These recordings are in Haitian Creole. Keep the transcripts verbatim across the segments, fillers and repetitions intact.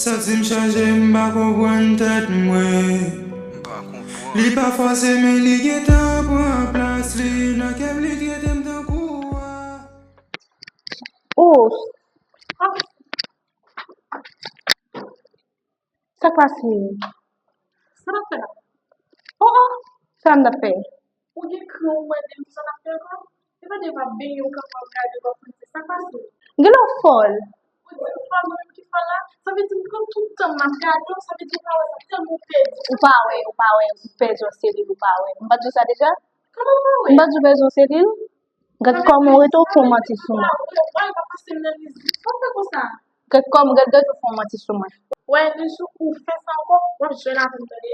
Santi m chanje, m pa konprann tèt mwen. Li pa fòse, men li gentan pran plas li. Nan kè m, li trete m tankou wa. Oh, sa k pase? Sa n ap fè la? Oh, oh, sa n ap fè? Ou gen kran ou mande m kisa n ap fè ankò? Se pa de w ap benyen, ou kanpe w ap gade, w ap panse. Sa k pase? Gen lè w fòl. Ou di m fòl, mwen menm ki fòl la? Sa vle di m pran tout tan m ap gade w, sa vle di ou pa wè sa tèlman ou pèdi. Ou pa wè, ou pa wè, ou pèdi yon selil, ou pa wè. M pa t di w sa deja? Kòman ou pa wè? M pa t di w pèdi yon selil? Gad kòman w rete w fè w manti sou mwen. Gad kòman, gad, gad w fè w manti sou mwen. Wè, le jou ou fè sa ankò, w ap jwenn avè m, tande.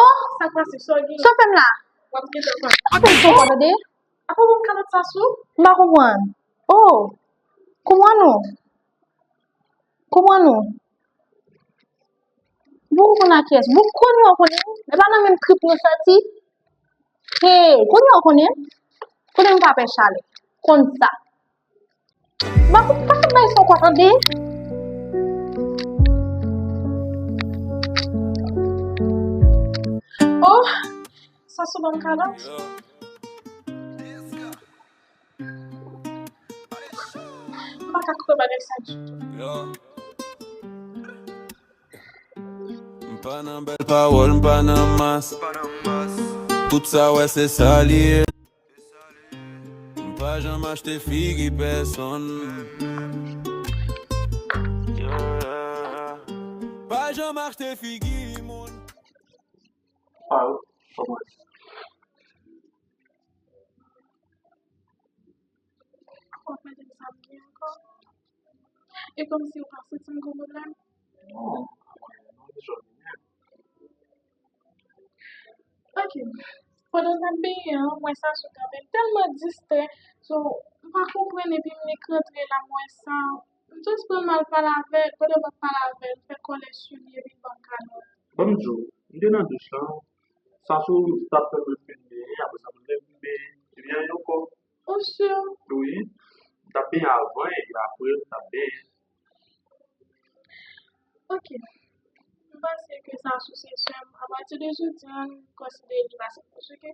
Oh! Sa k pase, sa w gen? Sa w fè m la? W ap gentan konn. Apa w fè sa, tande? Apa w ban m kalòt sa sou? M pa konprann. Oh! Konprann ou? Konprann ou? Bon, ou konn a kiyès? Bon, kounye a w konnen, e pa nan menm trip nou soti? Hey, kounye a w konnen? Konnen m pa pè chalè. Konn sa. M pa konn, pa konn bay sa ankò, tande. Oh, sa sou ban m kalòt. M pa ka kwè bagay sa ditou. M pa nan bèl pawòl, m pa nan mas. Tout sa w wè se sa li ye. M pa janm achte figi pèsonn. Pa janm achte figi moun. Farouk, kòman w ye? W ap mete m sa m gen ankò? E kòmsi ou pa santi m gon pwoblèm? Non, mwen, non, m jwenn li menm. Ok. Pandan n ap benyen an, m wè Sasou kanpe m tèlman distrè. So, m pa konprann epi m nik rantre la, m wè sa. M just pran m al pale avè l. Pandan m ap pale avè l, m fè kòlè sou li epi l ban m kalòt. Ban m di w, m te nan douch lan, Sasou t ap tann mwen fin benyen, apre sa mwen menm m benyen, epi anyen ankò. Ou si? Wi. M t ap benyen avan e apre m t ap benyen. Ok. M panse ke Sasou se sè m. Apati de jodi a, m konsidere li pa se paske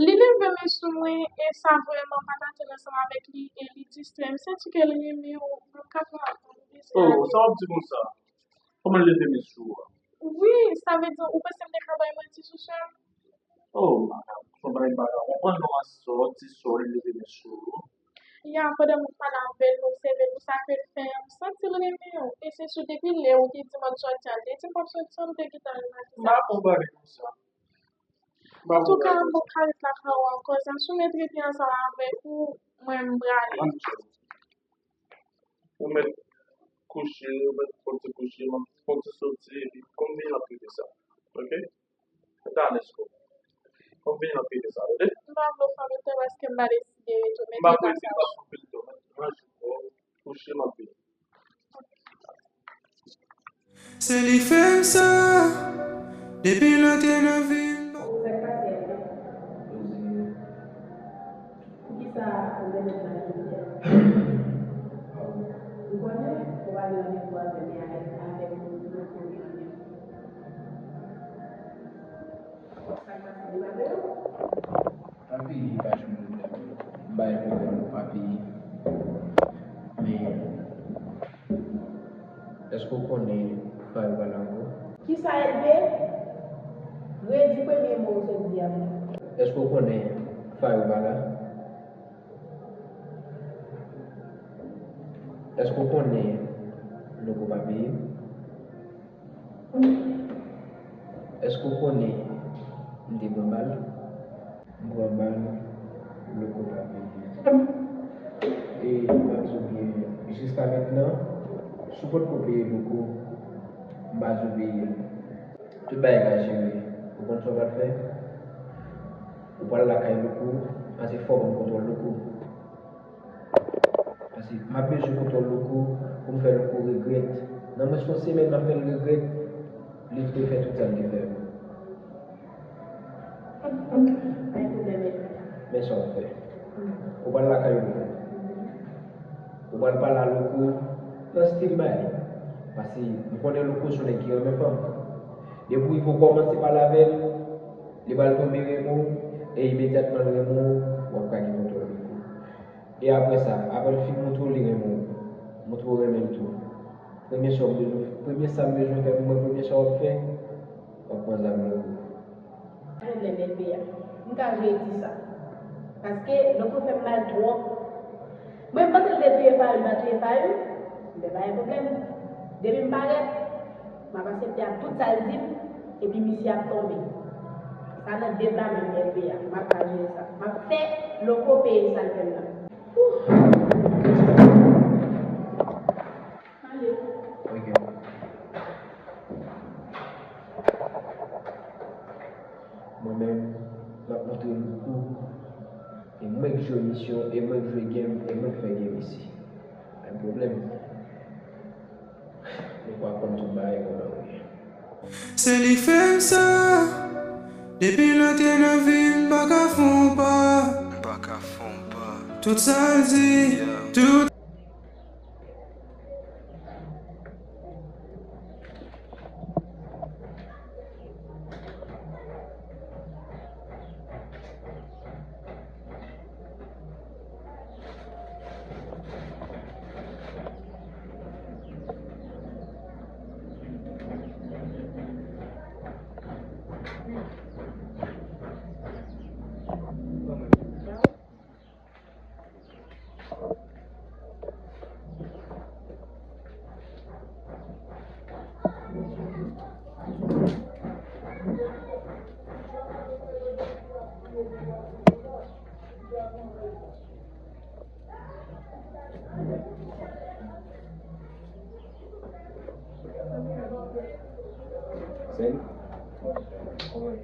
li leve men sou mwen e sa vrèman pa t atann ansanm avèk li e li distrè. M santi ke l renmen w, m ka pran avan. Oh, sa w ap di konsa? Kòman l leve men sou ou a? Wi, sa vle di ou panse m te ka bay manti sou sè m? Oh, madanm, se yon bagay m pa ka konprann non, a sòti sòl li leve men sou ou. Ya, pandan m ap pale avè l, m obsève l pou sa ke l fè an, m santi l renmen w. E se sou depi lè ou te di m w ap sòti a, l te di m w ap sòti an, m te gentan al maten. M pa konn bagay konsa. M pa konn bagay konsa. Antouka, m p ap ka ret lakay ou ankò, sa sou mèt rete ansanm avèk ou, mwen m prale. Ou mèt kouche, ou mèt fon ti kouche, fon ti soti, epi konbyen l ap rete sa. Ok? Mèt ale sou. Konbyen l ap rete sa, tande? M pa vle w fè m tan paske m pa deside ret ou mèt rete ansanm. M pa vle w fè m anpil tan, mèt ranje kò w, kouche, m ap vini. Se li k fè m sa, depi l antre nan vi m. Sa k pase a? Poukisa ou rele m la jodi a? M konnen ou pa gen randevou avè m, men avèk, avèk moun ki poko gen randevou. Sa k pase, li pa vre non? Papi pa janm pwoblèm. M bay pwoblèm pou papi. Men, èske w konnen Fayou pa la ankò? Kisa, Elbe? Redi premye mo w sot di a pou mwen. Èske w konnen Fayou pa la? Èske w konnen Louko pa peye? Èske w konnen m te pran bal? M pran bal, Louko pa peye. E m ap di w byen, jiska mentnan, si w potko peye Louko, m pa di w peye l. Tout bagay ka jere. Ou konn sa w pral fè? Ou pral lakay Louko, pase fò w ban m kontwòl Louko. Paske m ap bezwen kontwòl Louko pou m fè Louko regrèt. Nan mwens yon semèn, m ap fè l regrèt li te fè tout sa l te fè yo. Men sa w fè. Ou pral lakay Louko. Ou pral pale a Louko nan stil may. Paske m konnen Louko se yon nèg ki renmen fanm. Depi w kòmanse pale avè l, li pral tonbe renmen w, e imedyatman l renmen w, w ap ka gen kontwòl Louko. E apre sa, apre l fin montre w li renmen w, montre w renmen l tou. Premye sa w bezwen, premye sa m bezwen fè pou mwen, premye sa w ap fè, w ap pran zam nan men l. Pwoblèm L P A. M ka jwe di sa. Paske Louko fè m mal twòp. Mwen, m panse l te touye Fayou, li pa touye Fayou. M te pa gen pwoblèm. Depi m parèt, m ap aksepte ak tout sa l di m, epi misye ap tonbe. Sa nan de bra menm L P A. M ap ka jere sa. M ap fè Louko peye sa l fè m nan. Ouf! Ale. Ok. Mwen menm, m ap montre nou kou. E mwen k jwe misyon, e mwen k jwe game, e mwen k fè game isi. Pa gen pwoblèm. Nou pral konn tout bagay kòman l ye. Se li k fè m sa. Depi l antre nan vi m, m pa ka fè yon pa. M pa ka fè yon pa. Tout sa l di, yeah, tout. Sèl? Kòman?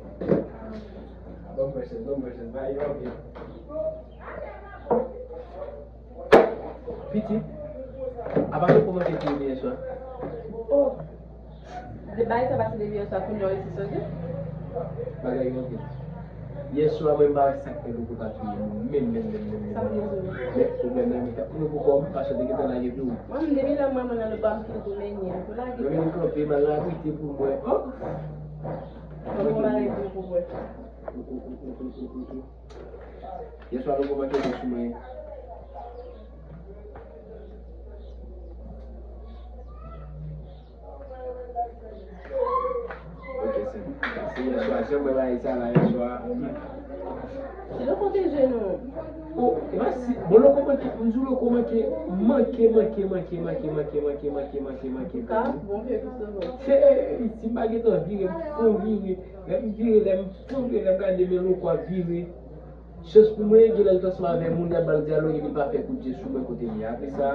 Bon, pèsòn, bon, pèsòn, ba yo anpil. Pitit, apa nou kòmanse touye yè swa? Oh, de bagay sa pase depi yè swa, kounye a w resi sonje? Bagay yo anpil. Yè swa, mwen pa wè sa k fè Louko pa touye moun. Menm, menm, menm, menm, menm. Sa m di w? Men, pwoblèm nan, men, pou nou pou kò m, paske te gentan lage tou. Mwen, depi lè mwen, mwen nan le bam ki tounen, pou lage. Mwen, menm kanpe, m al abrite pou mwen. Oh! Mwen, mwen, mwen, mwen, mwen. Yè swa, Louko manke sou mwen. Ok, se bon. Se yè swa, jan mwen rayi sa la yè swa. Se Louko te jwe nou. Oh, e pa si, bon, Louko manke, m di w Louko manke, manke, manke, manke. Ka, bon, fè plis de bon. Se, si m pa gentan vire, m fon vire. Lè m vire, lè m fon vire, lè m gade men Louko ap vire. Chans pou mwen, gen lè l t ansanm avè moun, y ap ba l dyaloge, li pa fè kout je sou mwen kote m ye. Apre sa,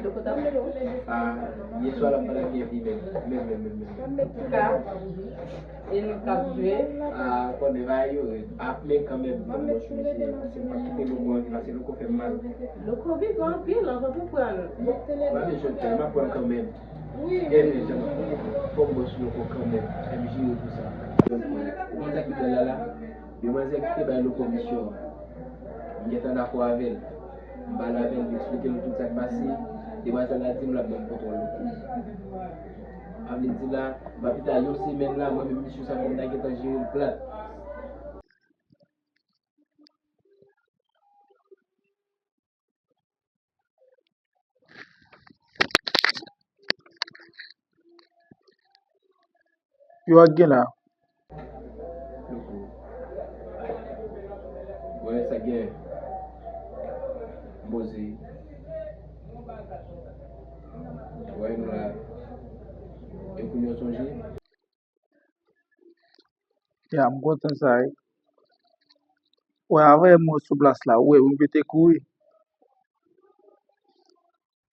Louko t ap jwe. Ah, yè swa l ap pale ak Yèvi menm. Menm, menm, menm, menm. Ka. E nou k ap jwe. Ah, konnen bagay yo rèd. Ah, men kanmenm, fò m bon sou misye. Se m p ap kite Louko anvi, paske Louko fè m mal. Louko vivan anpil, anvan pou pran. M pa bezwen pè, m ap pran kanmenm. Wi. Gen men, jan m ap pran. Fò m bon sou Louko kanmenm. Fè m jere pou sa. Ou konn sa ki bèl la la? Demwazèl ki te bay nou komisyon an, m gentan dakò avè l. M pale avè l, m eksplike l tout sa k pase. Demwazèl la di m l ap ban m kontwòl Louko. Sa vle di la, pa pita yon semèn la, mwen menm misyon sa fò m ta gentan jere l plat. Yo ak gen la. Wè sa gen. Poze. Wè nou la. E kounye w sonje. Ya, m kontan sa wi. Wè, avè m sou plas la, ou wè, m pete kouri.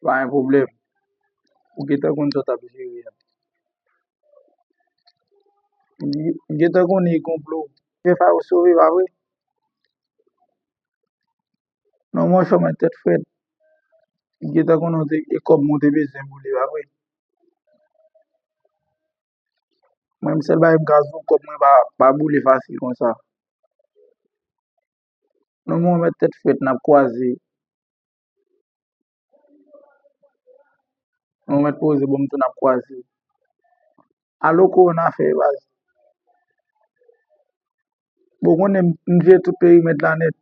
Pa gen pwoblèm. Ou gentan konn sa w t ap jere a. M gentan konnen e konplo. Fè Fayou sove, pa vre? Non, monchè, mwen tèt frèt. M gentan konnen e kòb mwen te bezwen boule, pa vre? Mwen, m sèl bagay m ka di w, kòb mwen pa, pa boule fasil konsa. Non, mwen mèt tèt frèt, n ap kwaze. Mwen mèt poze, bon, m tou n ap kwaze. Alo, kòman w fè, baz? Bon, konnen m, m jere tout perimèt la nèt.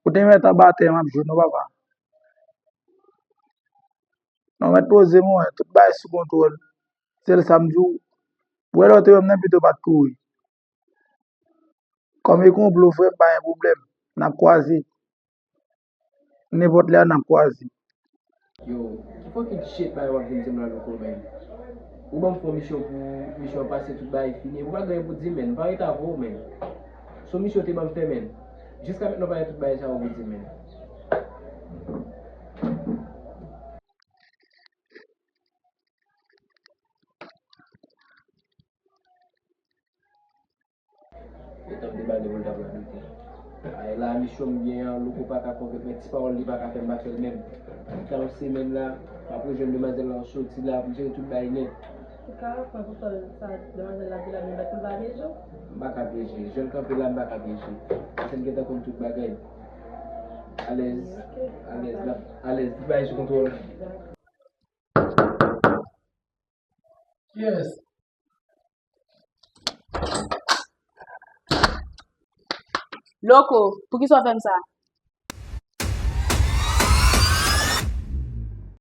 Ou te mèt anba tè, m ap jwenn ou, papa. Non, mèt poze, mwen, tout bagay sou kontwòl. Sèl sa m di w, ou wè lè w te wè m nan, pito w pa t kouri. Kòm e konplo, frè m, pa gen pwoblèm. N ap kwaze. Nenpòt lè a, n ap kwaze. Yo, ki fucking shit bagay w ap vin di m la, Louko, man? Ou ban m fè yon misyon pou misyon an pase, tout bagay fini. Ou pa gen anyen pou di, man. M pa ret avè w, man. Se yon misyon w te ban m fè, man. Jiska mentnan, w pa gen tout bagay sa yo pou di, man. Yo t ap debalde pou l t ap radote. Ay la, misyon m gen an, Louko pa ka konvenk mwen, ti pawòl li pa ka fè m pa fè l menm. Nan yon semèn la, m ap rejwenn demwazèl la, soti la, m jere tout bagay nèt. Ou ka konprann sa demwazèl la di la, men mèt pou l pa pyeje w? M pa ka pyeje. Jan l kanpe la, m pa ka pyeje. Paske m gentan konn tout bagay. Alèz. Ok. Alèz, l ap alèz. Tout bagay sou kontwòl. Yes. Louko, poukisa w fè m sa?